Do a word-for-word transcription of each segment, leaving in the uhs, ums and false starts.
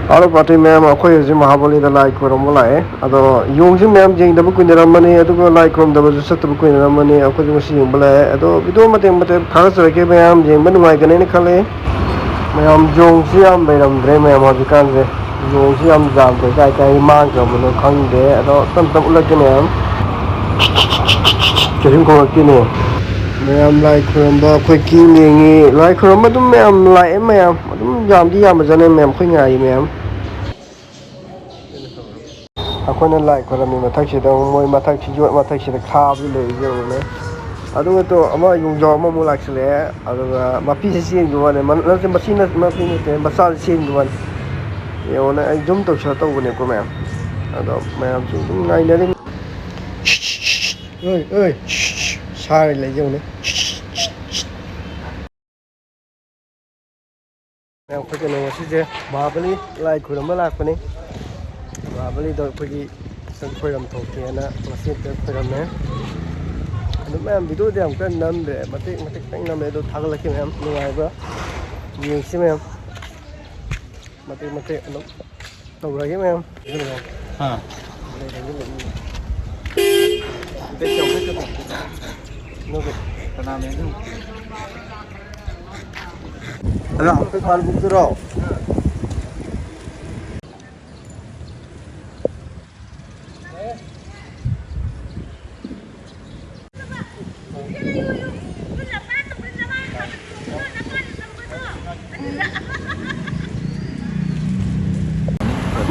Hello party ꯃꯌꯥꯝ, ꯑꯩꯈꯣꯏ ꯍꯧꯖꯤꯛ ꯃꯍꯥꯕꯂꯤꯗ ꯂꯥꯏ ꯈꯣꯏꯔꯝꯕ ꯂꯥꯛꯑꯦ꯫ ꯑꯗꯣ ꯌꯣꯡꯁꯤ ꯃꯌꯥꯝ ꯌꯦꯡꯗꯕ ꯀꯨꯏꯅꯔꯝꯃꯅꯤ, ꯑꯗꯨꯒ ꯂꯥꯏ ꯈꯣꯏꯔꯝꯗꯕꯁꯨ ꯆꯠꯇꯕ ꯀꯨꯏꯅꯔꯝꯃꯅꯤ꯫ ꯑꯩꯈꯣꯏꯁꯨ ꯉꯁꯤ ꯌꯦꯡꯕ ꯂꯥꯛꯑꯦ꯫ ꯑꯗꯣ ꯚꯤꯗꯤꯑꯣ ꯃꯇꯦꯛ ꯃꯇꯦꯛ ꯊꯥꯒꯠꯆꯔꯛꯀꯦ ꯃꯌꯥꯝ, ꯌꯦꯡꯕ ꯅꯨꯡꯉꯥꯏꯒꯅꯦꯅ ꯈꯜꯂꯤ꯫ ꯃꯌꯥꯝ ꯌꯣꯡꯁꯤ ꯌꯥꯝ ꯂꯩꯔꯝꯗ꯭ꯔꯦ ꯃꯌꯥꯝ ꯍꯧꯖꯤꯛꯀꯥꯟꯁꯦ꯫ ꯌꯣꯡꯁꯤ ꯌꯥꯝ ꯌꯥꯝꯗ꯭ꯔꯦ, ꯀꯥꯏ ꯀꯥꯏ ꯃꯥꯡꯈ꯭ꯔꯕꯅꯣ ꯈꯪꯗꯦ꯫ ꯑꯗꯣ ꯇꯞ ꯇꯞ ꯎꯠꯂꯛꯀꯦ ꯃꯌꯥꯝ꯫ ꯀꯩꯁꯨꯝ ꯈꯣꯡꯂꯛꯇꯦꯅꯦ꯫ ꯃꯌꯥꯝ ꯂꯥꯏ ꯈꯨꯔꯨꯝꯕ, ꯑꯩꯈꯣꯏ ꯀ꯭ꯌꯨ ꯂꯦꯡꯉꯤ꯫ ꯂꯥꯏ ꯈꯨꯔꯨꯝꯕ ꯑꯗꯨꯝ ꯃꯌꯥꯝ ꯂꯥꯛꯑꯦ, ꯃꯌꯥꯝ ꯑꯗꯨꯝ ꯌꯥꯝꯗꯤ ꯌꯥꯝꯕꯖꯥꯠꯅꯦ ꯃꯌꯥꯝ, ꯑꯩꯈꯣꯏ ꯉꯥꯏꯔꯤ ꯃꯌꯥꯝ꯫ ꯑꯩꯈꯣꯏꯅ ꯂꯥꯏ ꯈꯣꯏꯔꯝꯃꯤ ꯃꯊꯛꯁꯤꯗ ꯑꯃꯨꯛ ꯃꯣꯏ ꯃꯊꯛꯁꯤ, ꯌꯣꯠ ꯃꯊꯛꯁꯤꯗ ꯈꯥꯕꯗꯤ ꯂꯩꯔꯤꯁꯦ ꯌꯦꯡꯉꯨꯅꯦ꯫ ꯑꯗꯨꯒ ꯇꯣ ꯑꯃ ꯌꯣꯡꯖꯥꯎ ꯑꯃꯃꯨꯛ ꯂꯥꯛꯁꯤꯜꯂꯛꯑꯦ꯫ ꯑꯗꯨꯒ ꯃꯄꯤꯁꯤ ꯆꯦꯟꯈꯤꯕ ꯋꯥꯅꯤ꯫ ꯃ-, ꯅꯠꯇꯦ, ꯃꯁꯤ ꯅꯠ-, ꯃꯄꯤ ꯅꯠꯇꯦ, ꯃꯆꯥꯁꯤ ꯆꯦꯟꯈꯤꯕ ꯋꯥꯅꯤ꯫ ꯌꯦꯡꯉꯨꯅꯦ, ꯑꯩ ꯖꯨꯝ ꯇꯧꯁꯤꯜꯂ ꯇꯧꯕꯅꯦꯀꯣ ꯃꯌꯥꯝ꯫ ꯑꯗꯣ ꯃꯌꯥꯝꯁꯨ ꯑꯗꯨꯝ ꯉꯥꯏꯅꯔꯤ꯫ ꯑꯣꯏ, ꯑꯣꯏ, ꯁꯥꯔ ꯂꯩ ꯌꯦꯡꯉꯨꯅꯦ꯫ ꯃꯌꯥꯝ, ꯑꯩꯈꯣꯏ ꯀꯩꯅꯣ, ꯉꯁꯤꯁꯦ ꯃꯍꯥꯕꯂꯤ ꯂꯥꯏ ꯈꯣꯏꯔꯝꯕ ꯂꯥꯛꯄꯅꯤ꯫ ꯃꯍꯥꯕꯂꯤꯗ ꯑꯩꯈꯣꯏꯒꯤ ꯈꯤꯇꯪ ꯈꯣꯏꯔꯝ ꯊꯣꯛꯀꯦꯅ ꯉꯁꯤ ꯑꯝꯇ ꯈꯣꯏꯔꯝꯃꯦ꯫ ꯑꯗꯨ ꯃꯌꯥꯝ, ꯚꯤꯗꯤꯑꯣꯗꯤ ꯌꯥꯝ ꯀꯟꯅ ꯅꯝꯗ꯭ꯔꯦ, ꯃꯇꯦꯛ ꯃꯇꯦꯛ ꯈꯤꯇꯪ ꯅꯝꯃꯦ꯫ ꯑꯗꯨ ꯊꯥꯒꯠꯂꯛꯀꯦ ꯃꯌꯥꯝ, ꯅꯨꯡꯉꯥꯏꯕ꯭ꯔꯥ ꯌꯦꯡꯁꯤ ꯃꯌꯥꯝ꯫ ꯃꯇꯦꯛ ꯃꯇꯦꯛ ꯑꯗꯨꯝ ꯇꯧꯔꯒꯦ ꯃꯌꯥꯝ꯫ ꯍꯥ꯫ ꯀꯅꯥꯅꯣ? ꯑꯗꯣ ꯑꯩꯈꯣꯏ ꯄꯥꯜꯕꯨꯛꯇꯨꯔꯣ?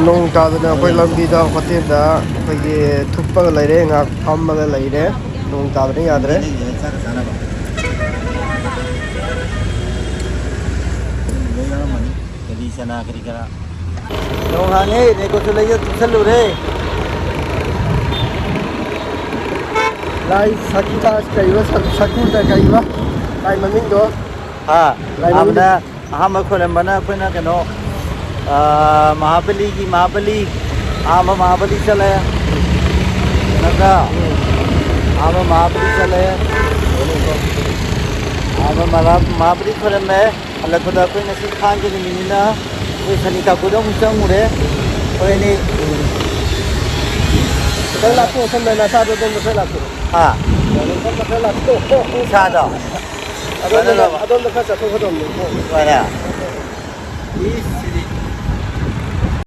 ꯅꯣꯡ ꯇꯥꯗꯅ ꯑꯩꯈꯣꯏ ꯂꯝꯕꯤꯗ ꯍꯣꯇꯦꯜꯗ ꯑꯩꯈꯣꯏꯒꯤ ꯊꯨꯞꯄꯒ ꯂꯩꯔꯦ, ꯉꯥꯏꯍꯥꯛ ꯐꯝꯃꯒ ꯂꯩꯔꯦ꯫ ꯅꯣꯡ ꯇꯥꯗꯅ ꯌꯥꯗ꯭ꯔꯦ꯫ ꯂꯣꯏ ꯌꯥꯎꯔꯝꯃꯅꯤ꯫ ꯀꯦꯂꯤ ꯆꯅꯥ ꯀꯔꯤ ꯀꯔꯥ꯫ ꯅꯣꯡ ꯍꯥꯡꯉꯦ, ꯔꯦꯀꯣꯔꯠꯁꯨ ꯂꯩꯌꯦ, ꯊꯨꯞꯁꯜꯂꯨꯔꯦ꯫ ꯂꯥꯏ ꯁꯀꯤꯗꯥꯁ ꯀꯩꯕ, ꯁ-, ꯁꯀꯨꯗ ꯀꯩꯕ, ꯂꯥꯏ ꯃꯃꯤꯡꯗꯣ? ꯍꯥ, ꯂꯥꯏ ꯃꯃꯤꯡꯗꯣ? ꯑꯍꯥꯟꯕꯗ, ꯑꯍꯥꯟꯕ ꯈꯣꯏꯔꯝꯕꯅ ꯑꯩꯈꯣꯏꯅ ꯀꯩꯅꯣ, ꯑꯥ, ꯃꯍꯥꯕꯂꯤꯒꯤ, ꯃꯍꯥꯕꯂꯤ, ꯑꯍꯥꯟꯕ ꯃꯍꯥꯕꯂꯤ ꯆꯠꯂꯦ꯫ ꯅꯠꯇ꯭ꯔꯥ? ꯑꯍꯥꯟꯕ ꯃꯍꯥꯕꯂꯤ ꯆꯠꯂꯦ꯫ ꯑꯍꯥꯟꯕ ꯃꯍꯥ-, ꯃꯍꯥꯕꯂꯤ ꯈꯣꯏꯔꯝꯃꯦ꯫ ꯍꯜꯂꯛꯄꯗ ꯑꯩꯈꯣꯏ ꯉꯁꯤ ꯊꯥꯡꯖ ꯅꯨꯃꯤꯠꯅꯤꯅ ꯑꯩꯈꯣꯏ ꯁꯅꯤ ꯀꯥꯀꯨꯗ ꯑꯃꯨꯛ ꯆꯪꯉꯨꯔꯦ꯫ ꯑꯩꯈꯣꯏ ꯑꯅꯤ꯫ ꯈꯤꯇꯪ ꯂꯥꯞꯊꯣꯛꯑꯣ, ꯁꯣꯝꯗ ꯅꯁꯥꯗꯣ ꯑꯗꯣꯝꯗ ꯈꯔ ꯂꯥꯞꯊꯣꯛꯑꯣ꯫ ꯑꯥ꯫ ꯁꯣꯝꯗ ꯈꯔ ꯂꯥꯞꯊꯣꯛꯑꯣ꯫ ꯏꯁꯥꯗꯣ? ꯑꯗꯣꯝꯗ, ꯐꯖꯅꯕ꯫ ꯑꯗꯣꯝꯗ ꯈꯔ ꯆꯠꯊꯣꯛꯀꯗꯧꯕꯅꯤ꯫ ꯁꯨꯃꯥꯏꯅ? ꯏꯁ꯫